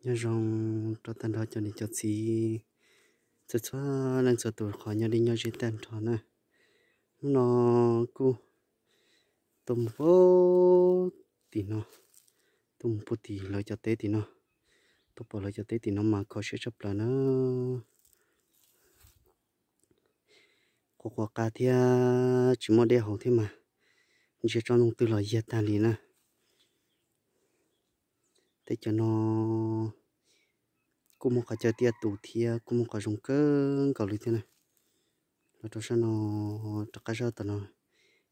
Nyob zoo rau tag nrho cov niam cov txiv txhua txhua leej txhua tus, qhov nyob li nyob ze tag nrho na. Hnub no kuj tuaj mus puag tim no, tuaj mus puag tim lawv cov teb tim no, tuaj pom lawv cov teb tim no mas kho siab tshaj plaws na. Quas quas qa thiab tsis muaj dej haus thiab mas ntsia tsob ntoo twg los yiag tag li na. Teb chaws no kuj muaj qhov chaw tiaj tus thiab kuj muaj qhov zoo kawg nkaus li thiab na. Los rau sab no, rov qab sab tom no,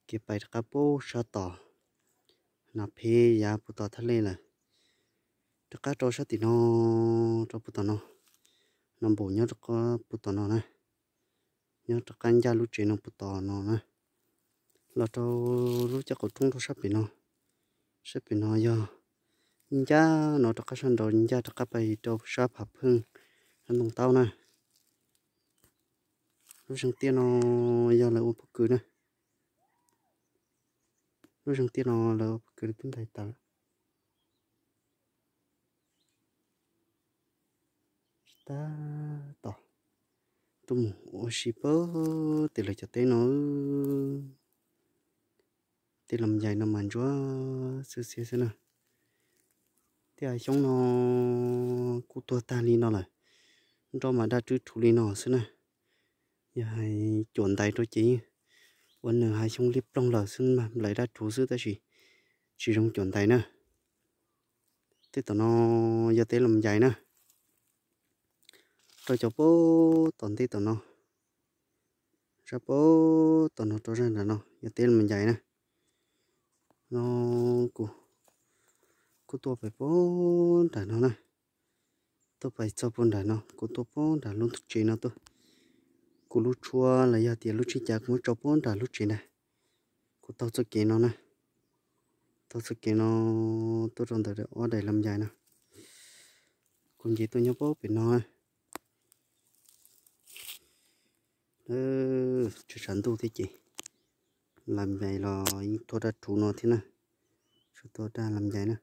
kev pais rov qab puag sab tom, nas pheb yav puag tom thaj lej lawm. Rov qab rau sab tim no, rau puag tom no, nas npum nyob rov qab puag tom no na, nyob rov qab ncaj lub tsev no puag tom no na. Los rau lub caj qaum roob rau sab pem no, sab pem no yog ncaj no rov qab sab nraud ncaj rov qab pais rau sab phav pheej, sab ntoo taub na. Lub zeeg tiaj no yog lawv ua pob kws na. Lub zeeg tiaj no lawv ua pob kws twb ntais tas lawm. Tab tom tuaj mus ua si puag tim lawv cov teb no. Tej los ncais no mas ntsuab xwb xiab xwb na. Tej hav xyoob no kuj tuag tag li no lawm, nroj mas daj rwb rhuv li no xwb na. Yog hais cuam ntais rau ces ua nws hav xyoob liab ploog lawm xwb mas nplaim daj rhuv xwb tab sis tsis zoo cuam ntais na. Tej tom no yog teb los ncais na. Rau cov puag tom ntej tom no, zaj puag tom no rau zaj nram no yog teb los ncais na. No kuv kuj tuaj pais puag nram no na, tuaj pais txog puag nram no, kuv tuaj puag nram lub tsev no tuaj. Kuv lub tshuab los yog tias lub tshij cav kuv muab tso puag nram lub tsev ntag. Kuv taug txoj kev no na, taug txoj kev no tuaj rau ntawm ob daim los ncais no. Kuv nce tuaj nyob puag pem no na. Tshav tshav ntuj thiab ces los ncais los yeej tuag daj rhuv no thiab na. Tsuas tuag daj los ncais na.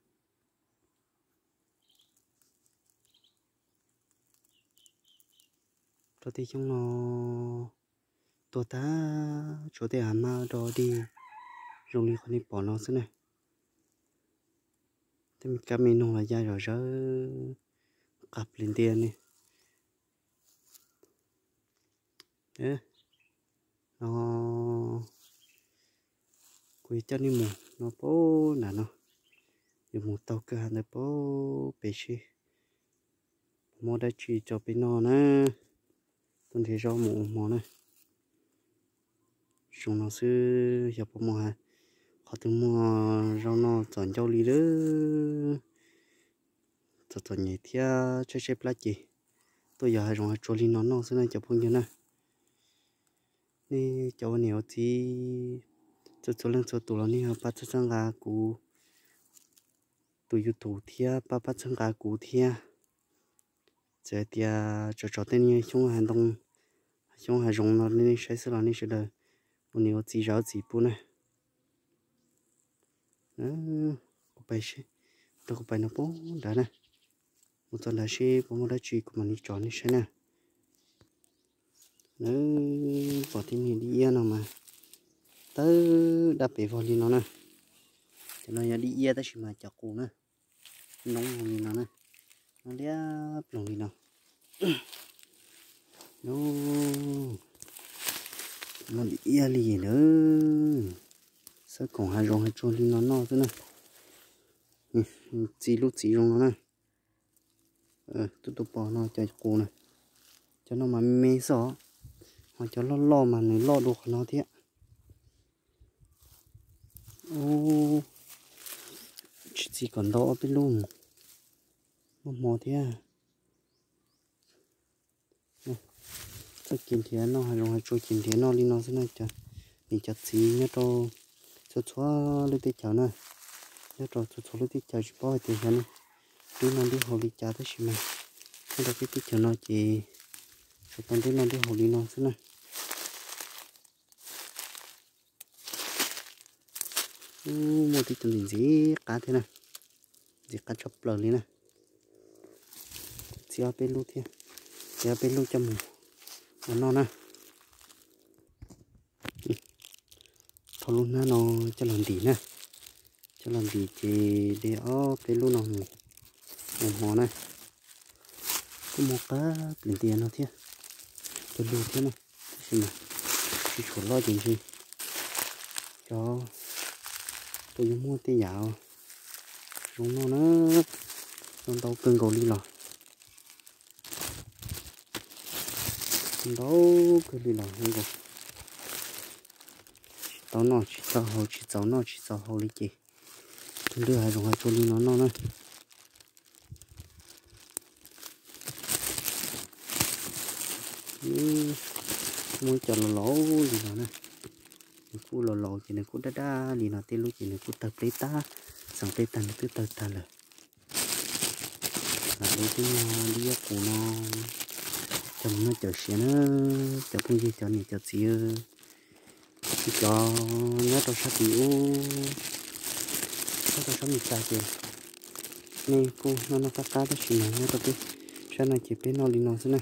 Rau tej xyoob no tuag tag, tshuav tej hav mab do dig zoo li qhov nej pom no xwb na. Tej me kab me noog los ya zom zaws qab plis ntiag ne. No kuv yuav coj nej mus no puag nram no, yuav mus taug kwj ha ntawd puag pem seb puas muaj dab tsi rau peb noj na. Tuaj nrhiav zaub mus ua hmo na. Zoo no xwb, xyov puas muaj qhov twg muaj zaub noj txom ncauj li lawm. Txom txom nyem thiab tshaib tshaib plab ces tuaj yos hav zoov hav tsuag li no noj xwb na cov phooj ywg na. Nej cov ua niam ua txiv txhua txhua leej txhua tus los nej pab txhawb txhawb nqa kuv tus YouTube thiab pab pab txhawb nqa kuv thiab. Txawm hais tias tso tso tej xyoob hav ntoo, xyoob hav zoov no nej saib xwb los nej sawv daws ua niam ua txiv zam txim pub na. Kuv pais seb, rau kuv pais no puag nrad na, mus txog nrad seb puas muaj dab tsi kuv mam li tso nej saib na. Pom tej niag dib iab no mas tawg dab pes vog li no na. Cov no yog dib iab tab sis mas cov qus na, noob li no na, noob liab ploog li no. Muaj dib iab li lawm, xab khoom hav zoov hav tsuag li no noj xwb na. Txi lub txiv zoo no na. Tuaj tuaj pom no cov qus na, cov no mas me xwb os, ho cov loj loj mas nws loj dua qhov no thiab. Tsis txi kom ntau ob peb lub, muaj hmo thiab. Txoj kev nrhiav noj hav zoov hav tsuag ces nrhiav noj li no xwb na. Niam cov txiv nyob rau txhua txhua lub teb chaws na, nyob rau txhua txhua lub teb chaws tsis paub hais tias xyov nej nrhiav noj nrhiav haus li cas tab sis mas nyob rau peb teb chaws no ces tsuas tau nrhiav noj nrhiav haus li no xwb na. Muaj tej cov ntxim ntxim qab thiab na, ntxim qab tshaj plaws li na. Tib ob peb lub thiab, tib ob peb lub coj mus ua noj na. Thauj lub hnab no coj los ntim na, coj los ntim ces de ob peb lub no mus, mus hmo na. Kuj muaj qab plis ntias no thiab, cog lug thiab na, tab sis mas tsis tshua loj ces ntshe cov puas yuav muaj tej yam zoo noj na, zoo ntau kawg nkaus li los. Ntau kawg li los zoo nkaus, tsis tau noj tsis tau haus, tsis txaus noj tsis txaus haus li ces tus ntwg hav zoov hav tsuag li no noj na. Muaj cov laus laus li no na, nws kuj laus laus ces nws kuj daj daj li no, tej lub ces nws kuj tawg pleb tag, xeem pleb tag nws twb tawg tag lawm. Lam li twb muag lub iab qus no coj mus noj cawm siav na, cov phooj ywg cov niam cov txiv, cov nyob rau sab tid ub, nyob rau sab Mes Kas ces nej kuj noj noj qab qab, tab sis mas nyob rau peb sab no ces peb noj li no xwb na.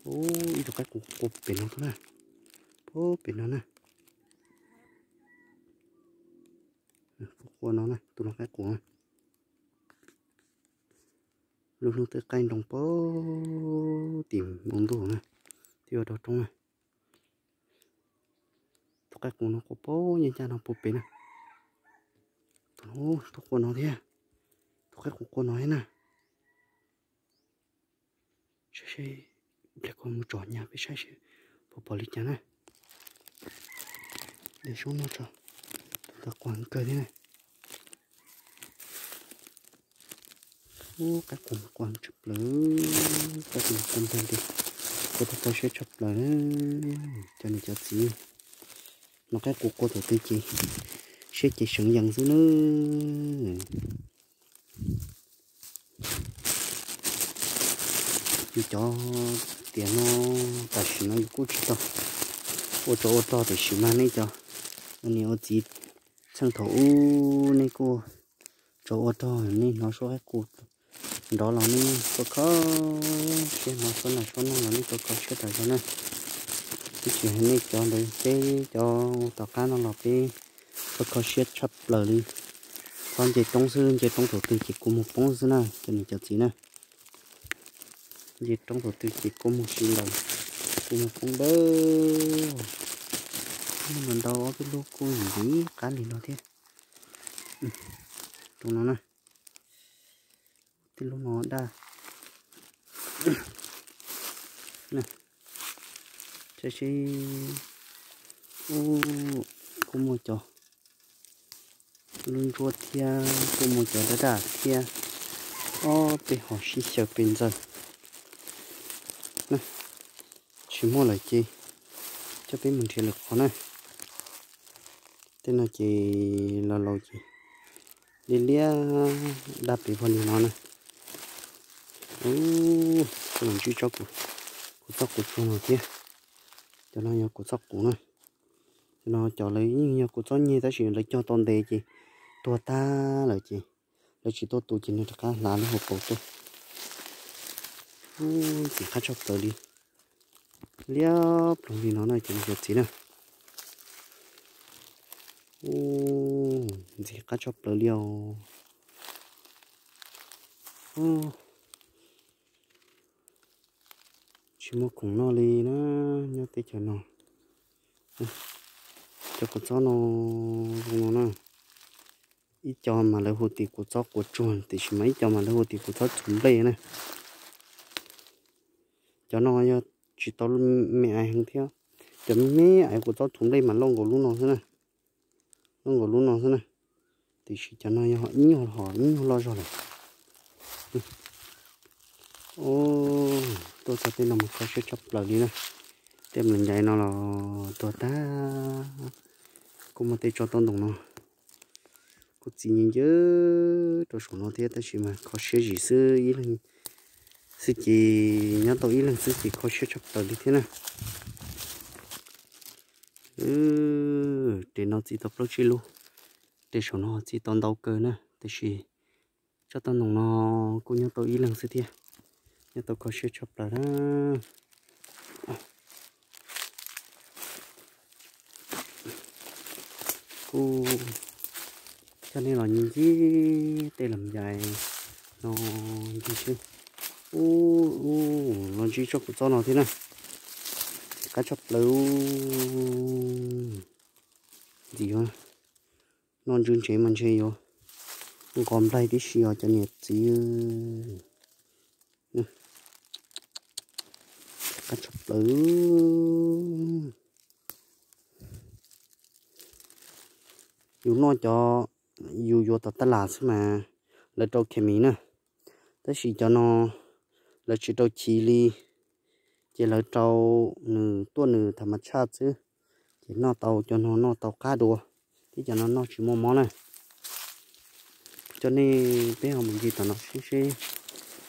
Ub, ib tug qaib qus qua pem no na, pem no na, qua no na, tus no qaib qus na. Lub hnub twb qaij nroo puag tim npoo ntuj na, twb yuav dog roob na. Tus qaib qus no qua puag ncaj ncaj no puag pem na. Tus no, tus qua no thiab, tus qaib qus qua no thiab na. Saib seb, pliag kuv mus tsom nyab peb saib seb puas pom li cas na. De soob noj tso, tus ntawd qua kawg thiab na. Ub, qaib qus qua tshaj plaws, qaib qus qua ntag, qua tau tau siab tshaj plaws na. Cov niam cov txiv, no qaib qus qua thaum twg ces siab ces seev yees xwb na. Cov tiam no tam sim no yus kuj tsis tau ua tsov ua rog, tiam sis mas nej cov niam ua txiv txheej thaum ub nej kuj tsov ua rog, nej hnov suab qaib qus nrov los nej kho kho siab, hnov suab nas suab noog los nej kho kho siab tas zog na. Twb tsis hais nej cov ntawd, peb cov tom qab no los peb kho kho siab tshaj plaws li. Txhob nce roob xwb, nce roob thaum twg ces kua muag poob xwb na cov niam cov txiv na. Nce roob thaum twg ces kua muag si lawm, kua muag poob dawb. Muaj ntau ob peb lub kuj ntxiv qab li no thiab. Rau no na, tej lub no daj. Saib seb, ub, kuj muaj cov lub ntsuab thiab, kuj muaj cov daj daj thiab. Ob peb hom sib xyaw pes ntxaws. Tsis muaj lawm ces coj peb mus nrhiav lwm qhov na. Tej no ces laus laus ces liab liab daj pes vog li no na. Ub, kuv los ntsib tsob kuv, kuv txob quav tsuag no thiab. Cov no yog kuv txob quav na. Cov no cov lawv yeej yog kuv txob nyeg tab sis lawv cog tau ntev ces tuag tag lawm ces lawv tsis tuaj tu ces nws rov qab hlav lub hauv paus tuaj. Ub, ntxim qab tshaj plaws li. Liab ploog li no na cov niam cov txiv na. Ub, ntxim qab tshaj plaws li os. Tsis muaj khoom noj li na, nyob teb chaws no. Cov kua txob no zoo no na. Ib co mas lawv hu tias kua txob quav tsuag, tiam sis mas ib co mas lawv hu tias kua txob txhuv nplej na. Cov no yog tsis tau me ais heev thiab. Cov me ais kua txob txhuv nplej mas loj nkaus lub no xwb na. Loj nkaus lub no xwb na. Tiam sis cov no yog ib nyuag hom ib nyuag loj zog lawm. Tuaj txog tej no mas kho siab tshaj plaws li na. Tej mos ncais no los tuag tag. Kuj muaj tej tsob taub ntoo no kuj txi nyi ncw rau saum no thiab, tab sis mas kho siab zim xwb, ib leeg xwb ces nyob tau ib leeg xwb ces kho siab tshaj plaws li thiab na. Tes no txi tau plaub tsib lub, tes saum no txi tau ntau kawg na, tab sis Tsob tauj ntoo no kuj nyob tau ib leeg xwb thiab, nyob tau kho siab tshaj plaws na. Kuj coj nej los ncig tej los ncais no ncig seb. Ub, ub, los ntsib tsob kuv txob no thiab na. Qab tshaj plaws. Ntxim yuav noj ntswg ntsev mas ntshe yuav nqos nplaig tib si os cov niam txiv. Qab tshaj plaws. Yus noj cov yus yuav tom taj las xwb mas lawv rau khes mis na, tab sis cov no lawv tsis rau chiv li, ces lawv rau nws tuaj nws tham mas tshaj xwb, ces noj tau cov no noj tau qab dua, thiab cov no noj tsis muaj mob na. Coj nej peb ho mus ncig tom no seb seb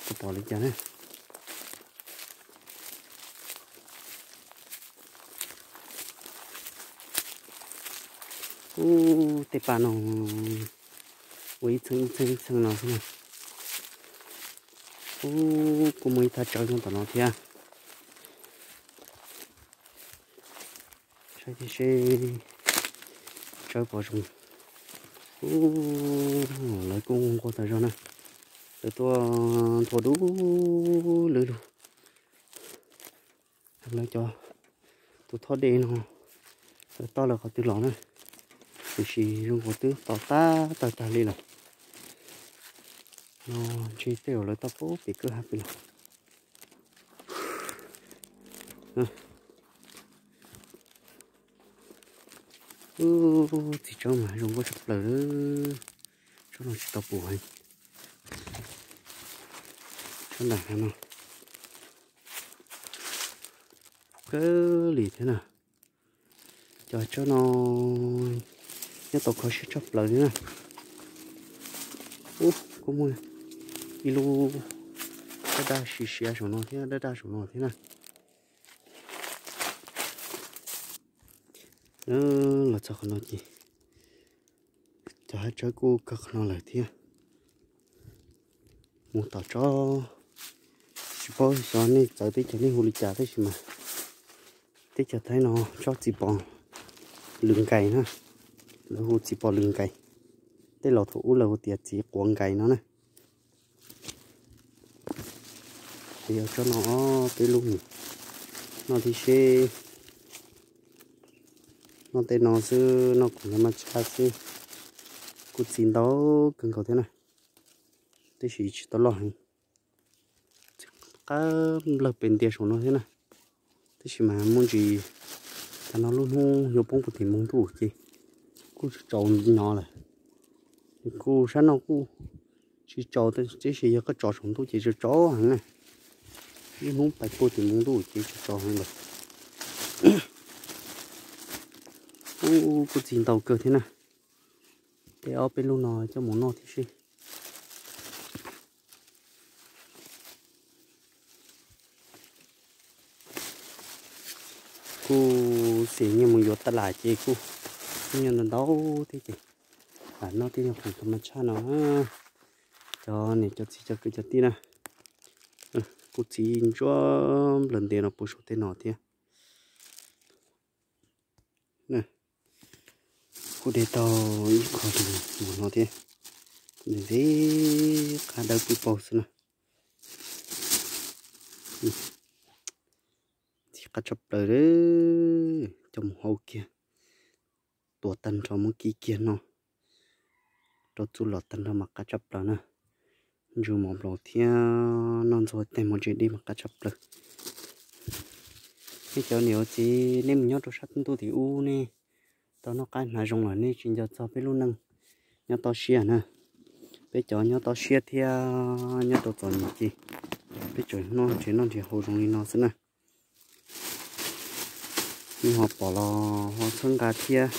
puas pom li cas na. Ub, tej pas no ua ib txheej ib txheej ib txheej no xwb na. Ub, kuj muaj ib thaj tsawb nyob tom no thiab. Saib thiab seb tsawb pom zoo. Ub, lawv kuj nquag tas zog na. Lawv tuaj nthua dub lwb lug. Lawv cov tus thob dej no lawv toj lawv qhov twg los na, tiam sis zoo nkaus twb to tag tawg tag li lawm. No ntshe tej zaum lawv toj pem kwj ha pem los. Ub, txiv tsawb mas zoo nkauj tshaj plaws. Tsob no tsis tau pum heev. Tsob nram hav no kawg li thiab na. Cov tsob no nyob tau kho siab tshaj plaws li na. Ub, kuj muaj ib lub daj daj siav siav saum no thiab, daj daj saum no thiab na. Los txog qhov no ces cov hav tsawb kuj kawg qhov no lawm thiab. Mus tom tsob, tsis paub xyov nej txawv teb chaws nej hu li cas tab sis mas teb chaws Thaib no tsob txiv pos lws nkais na, lawv hu txiv pos lws nkais. Tej laus thaum ub lawv hu tias txiv quav nkais no na. Yog tsob no peb lub mus noj tib seb. Noj tej no xwb, noj khoom no mas tshaj xwb. Kuj txi ntau kawg nkaus thiab na, tab sis tsis tau loj heev. Qab nplawg pes ntiag saum no thiab na, tab sis mas muaj ntsis, tam no lub hnub yuav poob puag tim npoo ntuj ces kuj tsaus no lawm. Kuj sab no kuj tsis tsaus, tab sis yog koj tso saum ntuj ces tsaus tsaus heev na. Lub hnub pais puag tim npoo ntuj ces tsaus tsaus heev lawm. Ub, kuj txi ntau kawg thiab na. Tej ob peb lub no coj mus noj tib si. Kuj xim nyiaj mus yuav taj las ces kuj nyiaj ntau ntau thiab ces lam noj tej nyuag khoom thas mas tshaj no. Cov niam cov txiv cov kwv cov tij na, kuj txiv ntsuab nplawg ntias no puag saum tej no thiab. Kuj de tau ib qho mus no thiab, ntxim ntxim qab dawb pwb paug xwb na. Ntxim qab tshaj plaws li, coj mus hau kiag, tua tag nrho muab kib kiag no, rau txuj lom tag nrho mas qab tshaj plaws na. Ntsw mov nplaum thiab noj ntxuag tej mov ntse dej mas qab tshaj plaws. Nej cov niam ua txiv nej mus nyob rau sab ntuj tim ub nej tau noj qab hnav zoo lawm nej tsis nco txog peb lub neej nyob toj siab na. Peb cov nyob toj siab thiab nyob rau txom nyem ces peb tseem noj nrhiav noj nrhiav haus zoo li no xwb na. Nej ho pom los ho txhawb nqa thiab,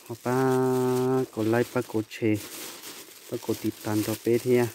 ho pab kaum like pab kaum share pab kaum tiv tas rau peb thiab.